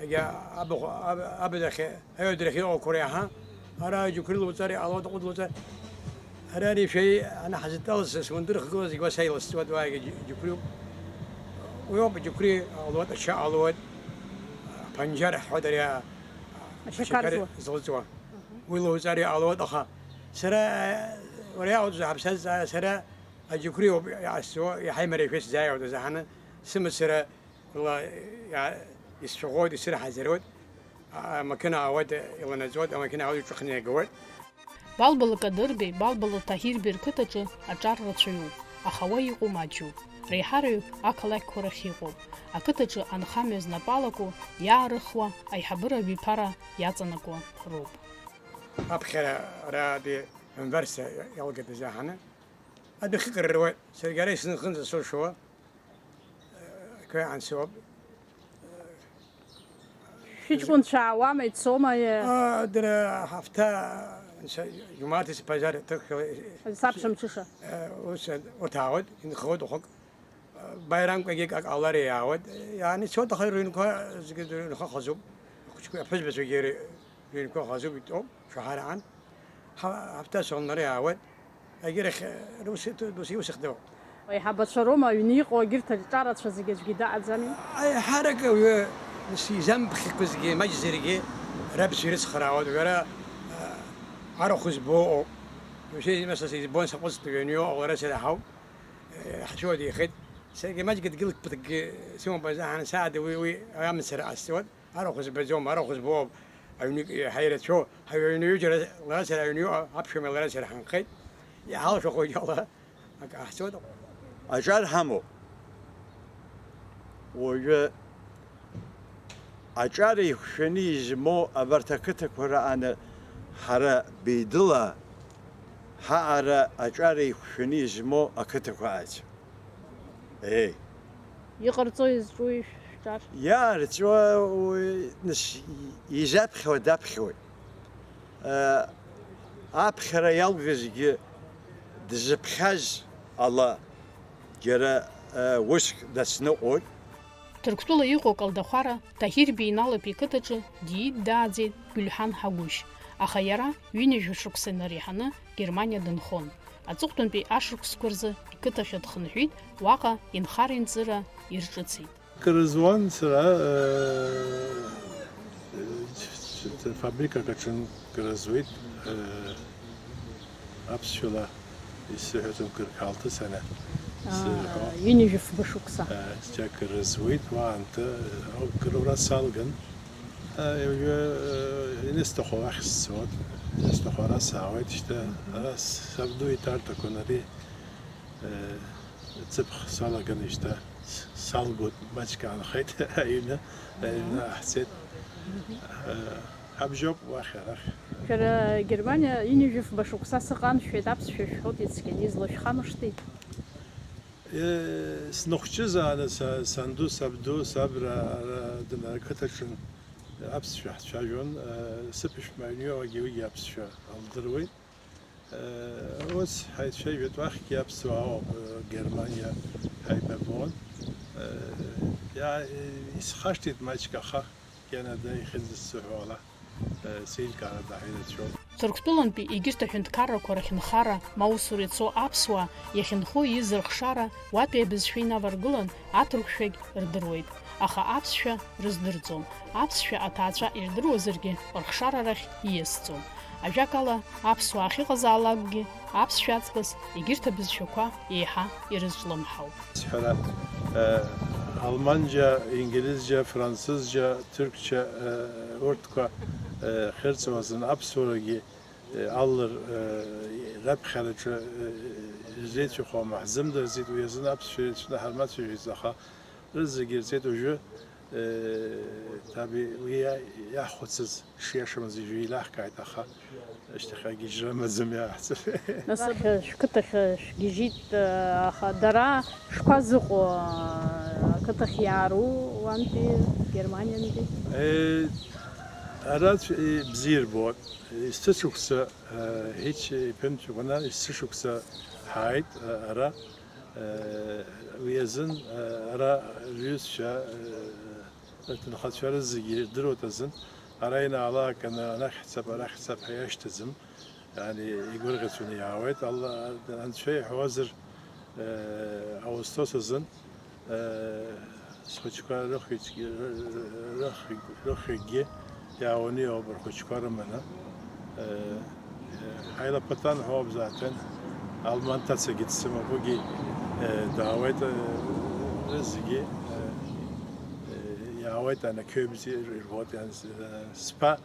Егьа абахә-, аб-, абнахь, аҩадрахь иҟақәоу реиҳа, ара џьықәреи луҵар иҟалоит, аҟәыд луҵар. Ара ари шәеи анаҳзыҭалаз, сундыр хгылаз, игәа саиласҵуеит, уаагьы џь-, џьықәреиуп. Уи ауп, џьықәреи ҟалоит, ача ҟалоит, аԥанџьар ҳҳәоит ари, а, Ашьақар ашьақар зуа. Зылҵуа. Уи луҵар иҟалоит, аха сара, уара иаауҵаз ҳаԥсазҵаа, сара аџьықәреи ауп иаасҵуа, иаҳа имариашәа исзааиуеит азы ҳаны, сымацара Ла-, иа-, исцәаӷәоит, исырҳазыруеит, а-, амақьына аауеит, иланаҵоит, амақьына аауеит, иҿыхны иагауеит. Балбала Кадырбеи, Балбала Таҳирбеи рқыҭаҿы аҿар рацәаҩуп, аха уа иҟоу маҷҩуп. Реиҳараҩ ақалақьқәа рахь иҟоуп. Ақыҭаҿы анхамҩа знапы алаку, иаарыхуа, аиҳабыра абиԥара иаҵанакуа роуп. Аԥхьара ара аби Анварса иалгеит изаҳаны. Адәахьы кыр руеит. Саргьы ара исынхынҵа сылшауа. Қәеи ансоуп. Шәыҷкәынцәа аауама, ицома, е? А, дара ҳафҭа, нцәа, џьумаҭ исԥазар ҭыххьоу, Саԥшәымҽыша. Э, ус, урҭ аауеит, инхоит уахык. Байрамкәагьы акы ҟалар иаауеит. Иааны ицоит, аха рыҩнқәа зегьы рыҩнқәа хазуп. Ахәыҷқәа, аԥҳәызбацәагьы ры-, Ҩынқәа хазуп итәоуп, шәаҳараан. Ҳа-, ҳаԥҭа сыҟалар иаауеит. Егьырахь, рус иҭ-, досу иусых дыҟоуп. Аиҳабацәа роума аҩны иҟоу, егьырҭ аҿарацәа зегьы аӡәгьы даҟаӡами? Аиҳарак ауаҩы, нас, изамԥхьақәа зегьы, маҷзаргьы, рабацәа ирыцхраауеит. Уара, а, арахә збо ыҟоуп. Уажәы имасас избон саҟәыҵт, ҩынҩо лара сара ҳауп. Ҳшәуа деихеит. Саргьы маҷк дгьыл ԥыҭкгьы сымоуп азаҳан, саади уи, уи амцара ҟасҵауан. Арахә збаӡом, арахә збоуп, аҩны иаҳа ирацәоу, ҳаҩ-, аҩны ҩыџьара лара сара, аҩны иҟоу аԥшәма лара сара ҳанхеит. Иҳалшахоит ала, акы ҟаҳҵоит. Аҿар ҳамоуп. Уажәы аҿар еиқәшәаны измоу абарҭ ақыҭақәа рааны ҳара Беидыла ҳаҟара аҿар еиқәшәаны измоу ақыҭақәа ацу. Еи. Иҟарҵо изҿуи шәҿар? Иаарҵуа уи, нас, изаԥхьауа даԥхьауеит. Э, аԥхьара иалгазгьы дзыԥхьаз ала џьара, э, уск дацныҟәоит. Ҭырқәтәыла иҟоу Калдахәара Таҳир Беиналыԥ иқыҭаҿы диит, дааӡеит Гәылҳан Ҳагәышь, аха иара ҩынҩажәа шықәса инареиҳаны Германиа дынхон. Аҵыхәтәантәи ашықәсқәа рзы иқыҭахьы дхынҳәит, уаҟа инхара-инҵыра ирҿыцит. Кыр зуан сара, э, э, фабрикак аҿын кыр зуеит, э, аԥсшәала исыҳәаӡом, кыр Калҭыс ана Аа, сзырҳәо. Ҩынҩажәа фба шықәса. Э, сџьа кыр зуеит, уаанӡа, э, кыр ура салган. Э, уажәы, э, инысҭаху ахь сцоит, инысҭаху ара саауеит шьҭа. Ара сабду итарҭақәан ари, э, ҵыԥх салаган шьҭа. С-, салгоит, маҷк аанхеит аҩны, аҩны Мгм. ҳцеит. Э, ҳабжьоуп уахь арахь. Шәара Германиа ҩынҩажәа фба шықәса сыҟан, шәҳәеит, аԥсшәа шәҳәоит, ицқьаны излашәхамышҭи? Сныхәҷызааны са, санду, сабду, сабра ара дынарқыҭаҿын аԥсшәа ҳцәажәон, сыԥшәма аҩныҟагьы уигьы аԥсшәа лдыруеит. Ус ҳаицәажәеит, уахьгьы аԥсуаа ыҟоуп, Германиа ҳаибабон. Иа-, исхашҭит маҷк, аха Кьанада ихьыӡызцо ҳәа ала, сеилкаара даҳа ирацәоуп. Ҭырқәтәылантәи егьырҭ аҳәынҭқаррақәа рахь нхара ма усура ицо аԥсуаа иахьынхо ииз рыхшара уатәи абызшәа инаваргылан аҭырқәшәагь рдыруеит, аха аԥсшәа рыздырӡом. Аԥсшәа аҭаацәа ирдыруазаргьы рыхшара рахь ииасӡом. Ажәакала, аԥсуаа ахьыҟазаалакгьы аԥсшәа аҵкыс егьырҭ абызшәақәа еиҳа ирызҿлымҳауп. Сҳәара, э, алманџьа, инглизџьа, французџьа, ҭырқәча, э, урҭқәа, э, хьырҵуазын аԥсуарагьы, э, аллар, э, раԥхьараҿы, э, ирзеицәахо маҳзымдырзит, уи азын аԥсшәа ирацәаны ҳармацәажәеит, аха рызегьы ирҵеит уажәы, э, таби уи иа-, иаҳхәыцыз шиашамыз ижәеилаҳкааит, аха Ашьҭахь агьежьра амаӡам иааҳҵар. Нас шәқыҭахь шәгьежьит, аха дара шԥазыҟоу, ақыҭахь иаару уантәи Германиантәи? Е, ара ц-, е, бзиа ирбоит. Есышықәса, е, ҳич иԥынҵәҟьаны есышықәса ҳааит, е, ара, е, уи азын, е, ара рҩызцәа, е, Аҭынхацәа рызегьы ирдыруеит азын, ара ианаалак, ана-, анахь ҳцап, арахь ҳцап ҳәа иашьҭаӡам. Яни игәырӷьацәаны иаауеит. Алла, Анцәа иҳәозар, э, аусҭос азын, э, схәыҷқәа рыхҩыкгьы, ры-, ры-, рыхҩык-, рыхҩыкгьы иаауаны иоуп рхәыҷқәа рыманы. Э, Ҳаилаԥаҭан ҳәоуп заҭәын, алман ҭацагьы дсымоуп, уигьы, э, даауеит, э, зегьы, э, э, иаауеит, анақьҩы бзиа ирбоит, иан-, э, сԥа,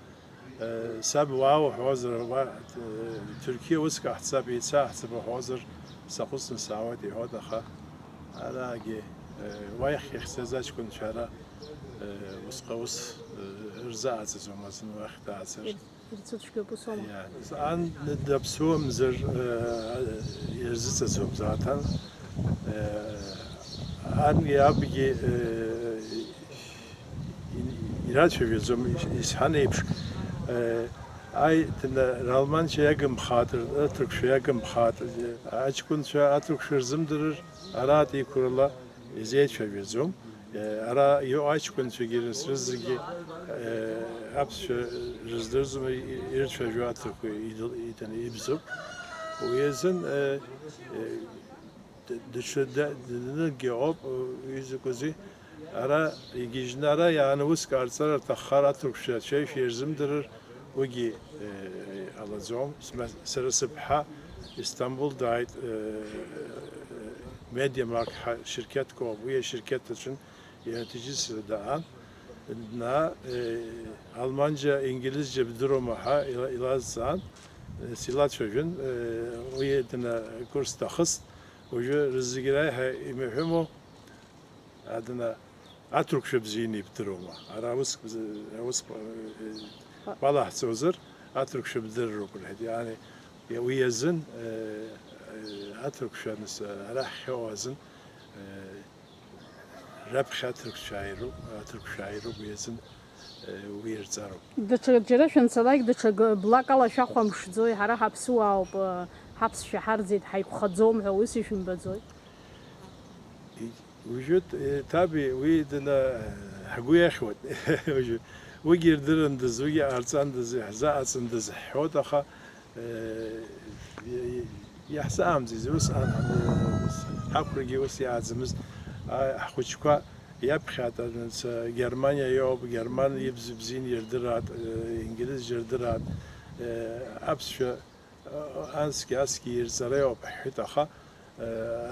э, саб уаауҳәозар, уа, э, Ҭырқьиа уск аҳцап, еицаҳцап уҳәозар, сахәыцны саауеит иҳәоит, аха араагьы, э, уа иахь иахьцаз аҷкәынцәа ара, э, усҟа ус, э, рзааӡаӡом азын уахь дааӡар. Ирцәыцәгьоуп, ус аума? Иа-, ан даԥсуамзар, э, ирзыҵаӡом заҭан. Э, ани абгьы, э, и-, ирацәажәаӡом, ис-, исҳәан еиԥш, э, аи, дна-, ралманцәа иагымхааит, р-, рҭырқәшәа иагымхааит, аҷкәынцәа аҭырқәшәа рзымдырыр, аратәи иқәрала изеицәажәаӡом. Ара иҟоу аҷкәынцәагьы рызегьы, э, аԥсшәа рыздырӡом, ирцәажәо аҭырқәа идл-, иҭаны ибзоуп. Уи азын, э, э, д-, даҽа да-, даныгьы ыҟоуп, э, изакәызеи, ара игьежьны ара иааны уск ҟарҵар рҭаххар аҭырқәшәа ацәеишәа ирзымдырыр, уигьы, э, ҟалаӡом. Сма-, сара сыԥҳа Истамбул дааит, э, Медиамарк ҳәа шьырқьаҭк ыҟоуп, уи ашьырқьаҭ аҿын ианаҭыжьыз сара даан, дна, э, алманџьа, инглизџьа бдыруама ҳәа ила-, илазҵаан, э, силацәажәон, э, уи дна курс дахыст, уажәы рызегьы раиҳа имаҳәымоу, адна, аҭырқәшәа бзианы ибдыруама? Ара аус бз-, аус, э, балаҳҵозар, аҭырқәшәа бдырроуп, рҳәеит. Яни, уи азын, э, э, аҭырқәшәа, нас, ара ҳхьоу азын, э, Раԥхьа аҭырқәцәа ааироуп, аҭырқәшәа ааироуп, уи азын, э, уи ирҵароуп. Даҽа џьара шәанцалак, даҽа г-, блакала шәахәамԥшӡои, ҳара ҳаԥсуаауп, э, ҳаԥсшәа ҳарӡит, ҳаиқәхаӡом ҳәа ус ишәымбаӡои? И-, уажәы, э, Таби, уи дына, ҳгәы иахьуеит. Уажәы, уигьы ирдырындаз, уигьы ҟарҵандаз, иаҳзаҟаҵандаз ҳҳәоит, аха Иаҳзаамӡеит, усҟан ҳақәрагьы ус иааӡамызт. Ҳхәыҷқәа иаԥхьаҟа, Германиа иоуп, Герман ибз-, бзианы ирдыраат, Ингилизцәа ирдыраат, аԥсшәа ансгьы асгьы ирҵара иоуп ҳҳәеит, аха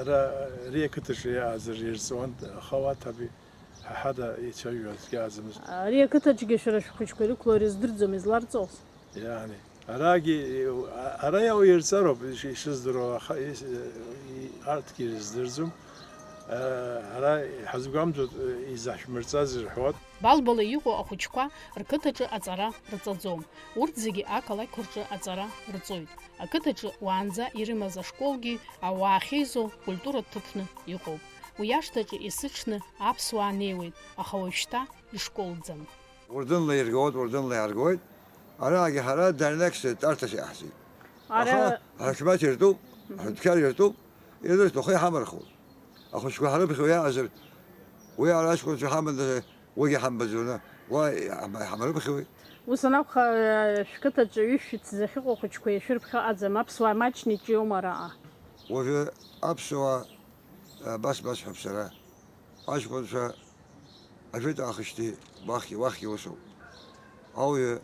ара ари ақыҭаҿы иаазар ирҵуан, аха уаҭаби ҳа ҳада ицәажәо аӡәгьы ааӡамызт. Ари ақыҭаҿгьы шәара шәхәыҷқәа ирықәло ирыздырӡом, изларҵоз? Иани, арагьы, ара иаау ирҵароуп иш-, ишыздыруа, аха ис-, и-, арҭгьы ирыздырӡом. Ара иҳазгәамҵуа изаҳшәмырҵаз ирҳәоит. Балбала иҟоу ахәыҷқәа рқыҭаҿы аҵара рҵаӡом. Урҭ зегьы ақалақьқәа рҿы аҵара рҵоит. Ақыҭаҿы уаанӡа ирымаз ашколгьы ауаа ахьеизо культуратә ҭыԥны иҟоуп. Уи ашҭаҿы есыҽны аԥсуаа неиуеит, аха уажәшьҭа ишколӡам. Урдынла иргоит, урдынла иааргоит. Араагьы ҳара дааинаксеит, тәарҭас иаҳзит. Аха ҳақьбаҭ иртәуп, ҳҳәынҭқар иртәуп, ирырҭаху иҳамархоит. Ахәыҷқәа ҳрыԥхьо иаҟазар, уи ара аҷкәынцәа ҳаман, уигьы ҳамбаӡоны, уа иҳамарыԥхьои? Ус анакәха, шәқыҭаҿы ҩышәҩыц захьыҟоу ахәыҷқәа иашәырԥхьо аӡам, аԥсуаа маҷны иҿиоума араҟа? Уажәы аԥсуаа, абас басҳәап сара, аҷкәынцәа ажәытә аахижьҭеи уахьгьы, уахьгьы усоуп. Ауаҩы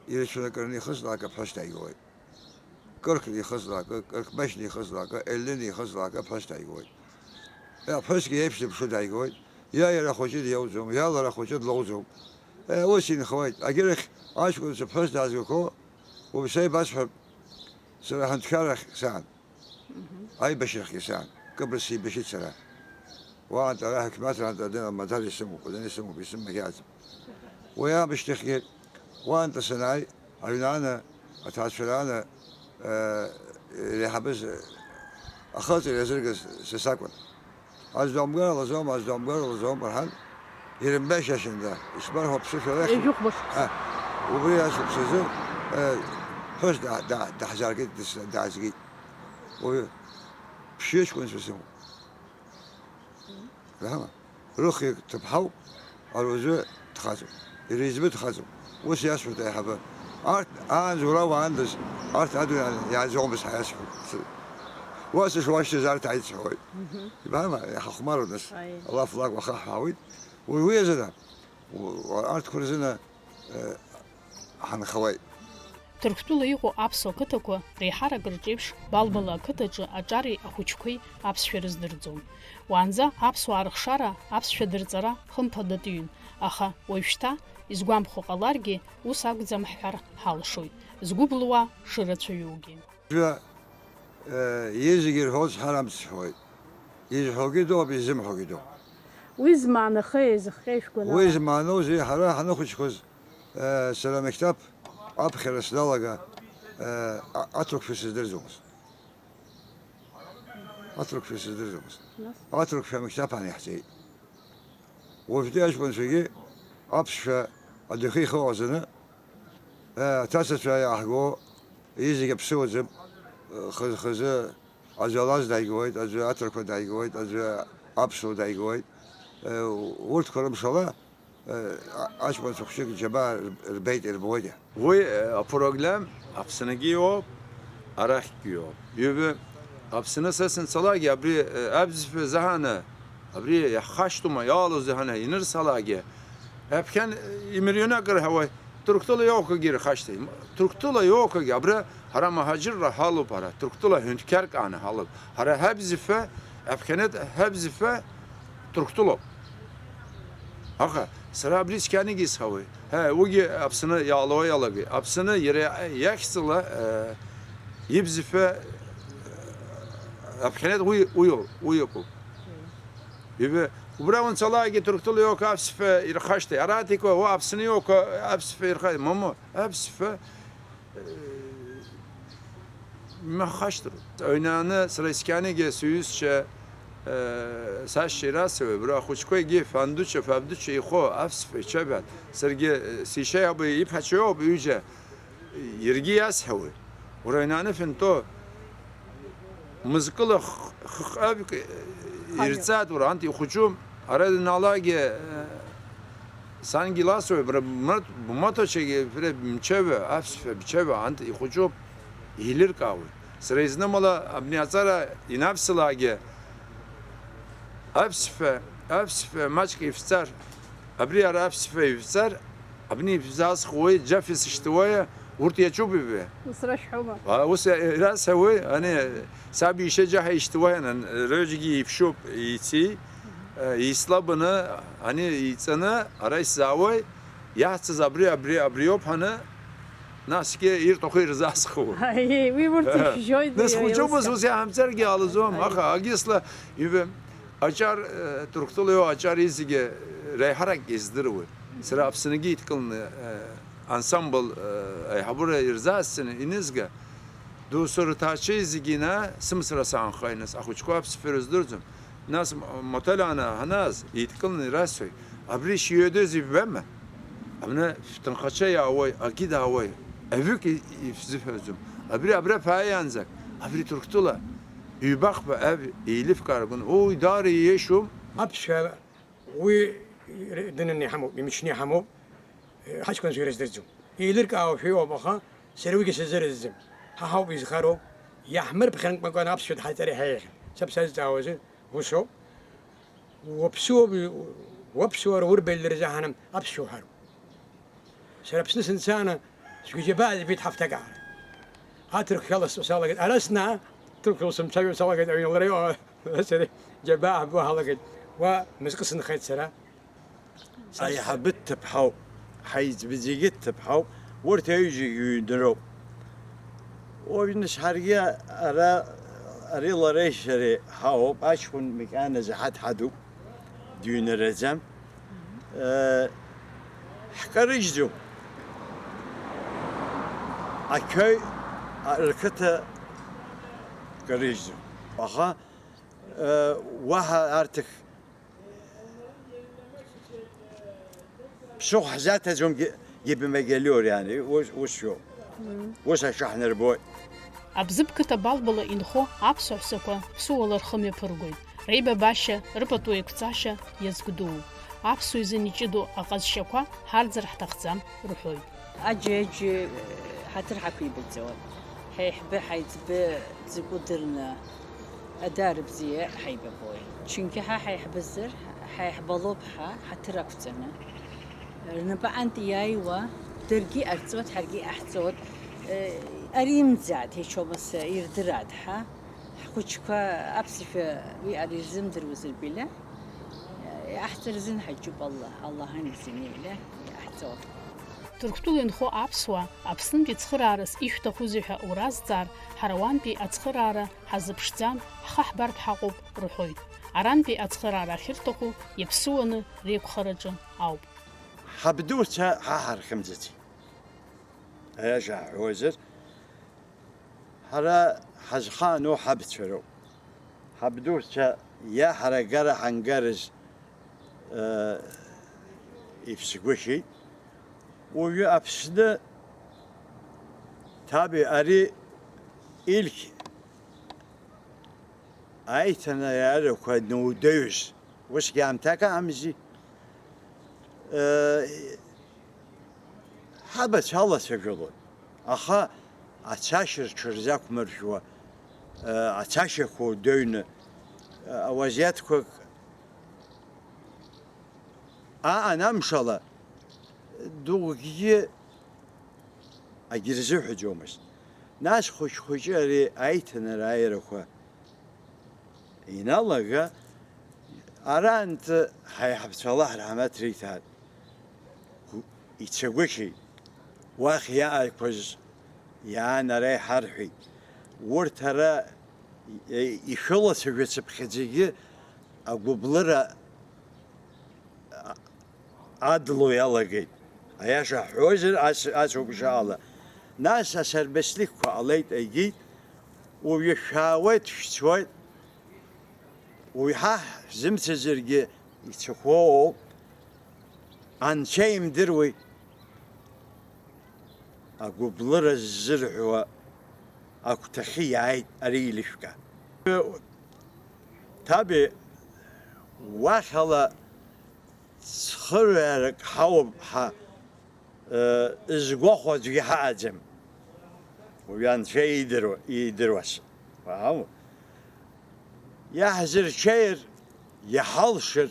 ирацәаны акры анихыслак аԥҳәыс дааигауеит. Кырк нихыслакы, кырк маҷ нихыслакы, еллы нихыслакы аԥҳәыс дааигоит. Аԥҳәысгьы еиԥш зыԥшу дааигоит, иа иара ахәыҷы диоуӡом, иа лара ахәыҷы длоуӡом. Ус инхоит. Агьырахь аҷкәын сыԥҳәыс даазгақәоу, уажәшьҭа ибасҳәап, сара аҳәынҭқаррахь саан, аибашьрахьгьы саан, Кыпрыс сеибашьит сара. Уаантә ара ҳақьмаҭраантә адын амаҭәар исымоуп, адын исымоуп, исымаӷьаӡам. Уи аамышьҭахьгьы уаантәа санааи, аҩнаана, аҭаацәараана, э, иреиҳабыз, э, ахылҵара иазыргаз са сакәын. Аӡә даумгар алаӡом, аӡә даумгар алаӡом рҳәан, ирымбашьашьанда, исмарҳәо аԥсышәала иахь-, Ҩажәихәба шықәса. А, убри ашықәсазы, э, ԥҳәыс да-, да-, даҳзааргеит, дыс-, даазгеит. Уаҩы ԥшьҩы ҷкәынцәа сымоуп. Рҳәама? Рыхҩык ҭыԥҳауп, аруаӡәы дхаҵоуп. Иреиҵбы дхаҵоуп. Ус иасҳәоит аиҳабы. Арҭ аанӡа уара уаандаз, арҭ адунеи иааӡомызт ҳәа иасҳәоит. Уа сышуашьҭаз арҭ ааит сҳәоит. Ибама, иҳахәмаруан нас. Аиеи. Алаф лакәу ахаҳә ҳауит. Уи, уи азы, у-, арҭқәа рзына, э, ҳанхауеит. Ҭырқәтәыла иҟоу аԥсуа қыҭақәа реиҳарак рҿеиԥш Балбала ақыҭаҿы аҿареи ахәыҷқәеи аԥсшәа рыздырӡом. Уаанӡа аԥсуаа рыхшара аԥсшәа дырҵара хымԥадатәиын, аха уажәшьҭа, изгәамԥхо ҟаларгьы, ус акәӡам ҳҳәар ҳалшоит, згәы былуа шырацәаҩугьы. Уажәы, э, изегьы ирҳәо зҳәар амц сҳәоит. Изҳәогьы дууп, изымҳәогьы дууп. Уи змаанахеи, зыхҟьеи шәгәанала? Уи змааноузеи, ҳара ҳаныхәыҷқәаз, э, сара амектаб аԥхьара сналага, э, а-, аҭырқәшәа сыздырӡомызт. Аҭырқәшәа сыздырӡомызт. Нас? Аҭырқәшәа амектаб ҳанаиҳҵеит. Уажәтәи аҷкәынцәагьы аԥсшәа адәахьы ихы ҟаҵаны, э, аҭацацәа иааҳго, изегь аԥсыуаӡам, э, хаз-, хазы аӡәы алаз дааигауеит, аӡәы аҭырқәа дааигауеит, аӡәы аԥсуа дааигауеит. Э, урҭқәа рымшала, э, а-, аҷкәынцәа хәҷык џьабаа рбеит, ирбоит. Уи, э, апроблем Аԥсныгьы иоуп, арахьгьы иоуп. Ҩбы, Аԥсны са санцалакгьы абри, э, абзшәа заҳаны, абри иаҳхашҭума, иалоузеи ҳәа инырсалакгьы, аԥхьан, э, имырҩына акыр ҳауеит, Ҭырқәтәыла иоукагьы ирхашҭи. Ҭырқәтәыла иоукагьы, абра ҳара муҳаџьырра ҳалоуп, ҳара Ҭырқәтәыла ҳәынҭқьарк ааны ҳалоуп. Ҳара ҳабзшәа, аԥхьанытә ҳабзшәа Ҭырқәтәылоуп. Аха сара абри цқьаныгьы исҳәауеи? Ҳа, уигьы Аԥсны иаало иалагеит. Аԥсны иара иахьӡала, э, ибзшәа, э, аԥхьанатә уи, уиоуп, уи акәуп. Ибе, убра унцалакгьы Ҭырқәтәыла иоука аԥсшәа ирхашҭи. Аратәиқәа, уа Аԥсны иоука аԥсшәа ирха-, мамоу, аԥсшәа Имахашҭроуп. Аҩнааны сара исқьанагьы сҩызцәа, э, сашьцәа ирасҳәоит, абра ахәыҷқәа егьи Фандуча, Фабдуча ихо, аԥсшәа ичабҳәан. Саргьы, э, сишьа иаба иԥҳацәа иоуп ҩыџьа, иаргьы иасҳәауеит. Уара аҩнааны фынтәо, мызкыла х-, хыхҟьабк, э, ирҵаатәура, анҭ ихәыҷуп. Ара данаалакгьы, э, сангьы иласуеит, бара бмаҭ-, бмаҭәачагьы, бара бмчаҩы, аԥсшәа бчаҩы, анҭ ихәыҷуп, еилыркаауеит. Сара изнымала абни аҵара инавсылаагьы, аԥсшәа, аԥсшәа маҷк ишәҵар, абри ара аԥсшәа ишәҵар, абни ишәзаазхуеи, џьаф исышьҭуеи, урҭ иаҿуп ибе. Ус рашәҳәома? А, ус, э, ирасҳәауеи, ани, саб иашьа џьаҳа ишьҭуеи, анан, рыҩыџьагьы иԥшьоуп, ици, э, ислабаны, ани, иҵаны, ара исзаауеи, иаҳцаз абри, абри, абриоуп ҳәаны, насгьы ирҭаху ирзаасхуеит. Аиеи, уи урҭ Аҳа. Ишәжьоит, Нас иаиуса. Хәыҷуп, ус, ус иаҳамҵаргьы алаӡом, Аиеи. Аха, агьысла, ибе, Аҿар, э, Ҭырқәтәыла иоуа аҿар изегьы реиҳарак издыруеит. Сара Аԥсныгьы еидкыланы, э, ансамбль, э, аиҳабыра ирзаасцаны инызга, доусы рҭаацәа зегьы ина сымсра саанхеит, нас ахәыҷқәа аԥсшәа рыздырӡом. Нас М-, Маҭәалиа ҳанааз, еидкыланы ирасҳәеит, абри шиҩадыз иббама? Абна шәҭынхацәа иаауеи, акгьы даауеи, аҩык и-, ишәзыҳәаӡом. Абри абра ԥааиаанӡак, абри Ҭырқәтәыла ҩбахба аҩ еилышәкаарагон, уи даара ииашоуп. Аԥсшәа уи дынын иҳамоуп, имчны иҳамоуп, ҳаҷкәынцәа ирыздырӡом. Еилыркаауашәа иҟоуп, аха сара уигьы сазыразӡам. Ҳа ҳауп изхароу, иаҳмырԥхьан макәан аԥсшәа дҳаҵара иҳаиӷьын. Саб сазҵаауазы, усоуп. Уаԥсуоуп, уаԥсуара урбаҩ рзаҳаным аԥсшәа уҳәароуп. Сара Аԥсны сынцааны, сгәыџьабаа збеит ҳафҭагаара. Аҭырқәшәала сҵо салагеит, ара снаа, ҭырқәшәала сымцәажәо салагеит, аҩны лара иҟала, сара џьабаа ҳбо ҳалагеит, уа мызкы сынхеит сара. Аиҳабы дҭыԥҳауп, ҳаиҵбы зегьы дҭыԥҳауп, урҭ аҩыџьагьы ҩнроуп. Уажәныс ҳаргьы ара, ари лареи сареи ҳауп, аҷкәын макьаназы ҳа дҳадуп, дыҩнараӡам. Э, ҳкарыжьӡом. Ақьаҩ, а, рқыҭа карыжьӡом. Аха, э, уаҳа арҭ Ԥсыхәа ҳзаҭаӡом Ги-, Гибемагелиориани, ус, ус иоуп. Ус аҽаҳнарбоит. Абзыб қыҭа Балбала инхо аԥсуа ҳәсақәа ԥсуала рхы мҩаԥыргоит. Реибабашьа, рыпату еиқәҵашьа иазгәдуу. Аԥсуа изын иҷыдоу аҟазшьақәа ҳарӡыр ҳҭахӡам рҳәоит. Аџьа-аџьа ҳаҭыр ҳақәибаҵауан. Ҳаиҳабы, ҳаиҵбы дзакәу дырны, адаара бзиа ҳаибабоит. Чынқьа ҳа ҳаиҳабазар, ҳаиҳабалоуп ҳа, ҳаҭыр ақәҵаны. Рнапаҟынтә иааиуа, даргьы иҟарҵоит, ҳаргьы иҟаҳҵоит. Ари имӡааит, ҳечомаса ирдыраат ҳа. Ҳхәыҷқәа аԥсшәа уи ара ирзымдыруазар била, иаҳҵар азын ҳаҷуп Аллаҳ, Аллаҳан изин еиле иаҳҵо. Ҭырқәтәыла инхо аԥсуаа, Аԥснынтәи цхыраарас ишәҭахузеи ҳәа уразҵаар, ҳара уантәи ацхыраара ҳазыԥшӡам, ҳхы ҳбартә ҳаҟоуп, рҳәоит. Арантәи ацхыраара ахьырҭаху иаԥсуаны реиқәхараҿы ауп. Ҳабдуцәа ҳа ҳархьымӡаци. Аиаша ҳҳәозар, ҳара ҳазхаану ҳабцәа роуп. Ҳабдуцәа иаҳаракыра ҳангарыз, э, иԥсгәышьеит. Уажәы Аԥсны ҭаби ари илқь аиҭанараарақәа нудаҩыз, усгьы аамҭак аамзи, э, ҳабацәа алацәажәалон, аха ацашьа рҽырзақәмыршәуа, э, ацашьақәа удаҩны, э, ауазиаҭқәак аан амшала, дукгьы агьырзыҳәаӡомызт. Нас хәыҷ-хәыҷы ари аиҭанарааирақәа иналага, арантә ҳаиҳабацәа Аллаҳ рҳамаҭ риҭааит. Гу-, ицагәышьеит. Уахь иаақәыз иаан ара иҳарҳәеит. Урҭ ара, е, ишәылацәажәацыԥхьаӡагьы агәыблыра адло иалагеит. Аиаша ҳҳәозар, ас, ацәоуп ишаала. Нас асарбесликқәа ҟалеит, егьит, уажәы шәаауеит, шәцоит. Уи ҳа ҳзымцазаргьы ицахәоуп. Анцәа имдыруеи? Агәыблыра ззырҳәуа агәҭахьы иааит ари илышәка. Ҭаби, уахьала цхырҩарак ҳауп ҳа, э, згәахәо аӡәгьы ҳаҟаӡам. Уи Анцәа иидыруа, иидыруаз. Уаау. Иаҳзырҽеир, иҳалшар,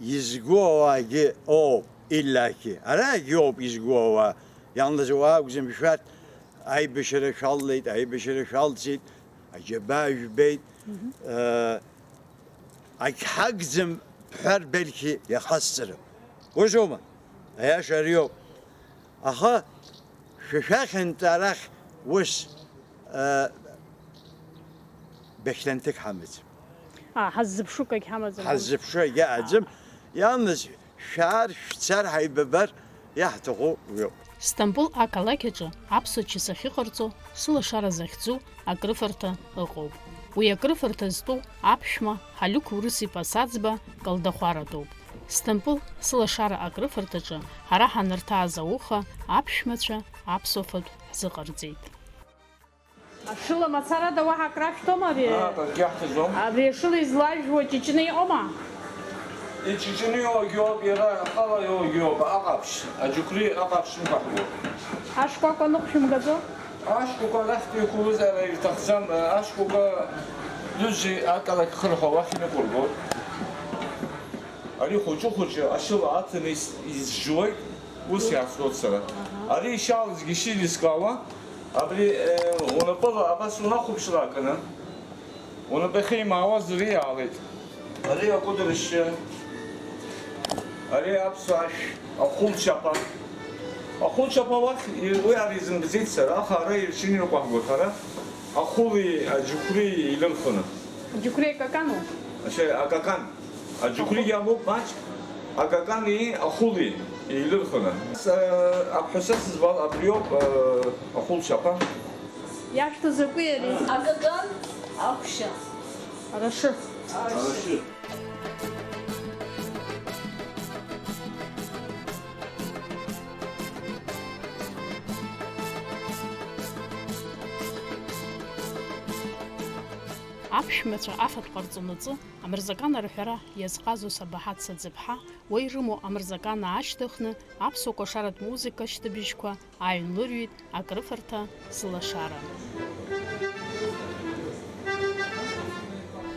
изгәоу ауаагьы оуп, иллаки. Арагьы оуп изгәоу ауаа. Ианлаз уаа акәӡам, шәарҭ аибашьра шәаллеит, аибашьра шәалҵит, аџьабаа жәбеит. Мгм. Э, агьҳагӡам бҳәар, бельгьы иахасҵарым. Усоума? Аиаша ариоуп. Аха шәа шәахьынтә арахь ус, а, бахьанҭык ҳамаӡам. Аа, ҳаззыԥшу акгьы ҳамаӡам. Ҳаззыԥшу акгьы ҳамаӡам. Ианаҵ шәаар, шәцар, ҳаибабар, иаҳҭаху уиоуп. Сҭампыл ақалақь аҿы аԥсуа чыс ахьыҟарҵо, сылашара захьӡу акрыфарҭа ыҟоуп. Уи акрыфарҭа зтәу аԥшәма Ҳалиуқь Урыс-иԥа Саӡба калдахәаратәуп. Сҭампыл сылашара акрыфарҭаҿы ҳара ҳанырҭааз ауха аԥшәмацәа аԥсуа фатә ҳзыҟарҵеит. Ашыла мацарада уаҳа акрашәҭома ари? Ааи, акгьы ҳҭаӡом. Абри ашыла излажәуа ҷыҷны иҟоума? Иҷыҷны иоугьоуп, иара ахала иоугьоуп, аҟаԥшь, аџьықәреи аҟаԥшь нықәаҳгоуп. Ашкәакәа ныҟәшәымгаӡо? Ашкәакәа арахьтә иқәлозар ирҭахӡам, ашкәакәа ҩыџьа акалақь хырҳәа уахь инықәыргоит. Ари хәыҷы-хәыҷы ашыла аҭаны ис-, изжуеит, ус иаасҳәоит сара. Ари ишьалазгьы шьыжь искаауа, абри, э, унапала абас унахәаԥшыр аканы, унапы ахьеимаауаз ари иаалеит. Ари акәыдыршьшьы, ари аԥсуа ашә, ахәылчаԥа. Ахәылчаԥа уахь, и-, уи ара изымбаӡеит сара, аха ара иршьын ирҟәаҳгоит, ара ахәыли аџьықәреи еилырхны. Аџьықәреи акакану? Аша-, акакан. Аџьықәреигьы амоуп маҷк, акакани ахәыли еилырхны. С-, аԥҳәыс сызбал абриоуп, э, ахәылчаԥа. Иашәҭа закәи ари? Акакан, ахәшьа. Арашы. Арашы. Аԥшәмацәа афатә ҟарҵонаҵы амырзакан арҳәара иазҟазо Сабаҳаҭ Саӡыԥҳа, уа ирымоу амырзакан аашьҭыхны, аԥсуа кәашаратә музыка ашьҭыбжьқәа ааҩнлырҩит акрыфарҭа сылашара.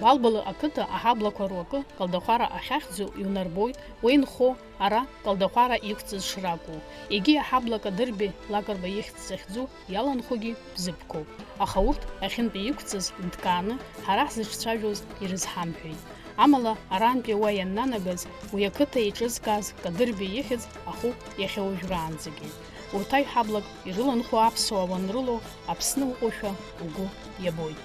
Балбалы ақыҭа аҳаблақәа руакы Калдахәара ахьахьӡу иунарбоит, уи инхо ара Калдахәара иқәҵыз шракәу. Егьи аҳабла Кадырбеи Лакрба ихьӡ захьӡу иаланхогьы бзыԥқәоуп. Аха урҭ ахьынтәи иқәҵыз нҭкааны ҳара ҳзыҿцәажәоз ирызҳамҳәеит. Амала, арантәи уа ианнанагаз, уи ақыҭа еиҿызкааз Кадырбеи ихьӡ ахуп иахьа уажәраанӡагьы. Урҭ аҩ ҳаблак ирыланхо аԥсуаа уанрылоу, Аԥсны уҟоушәа угәы иабоит.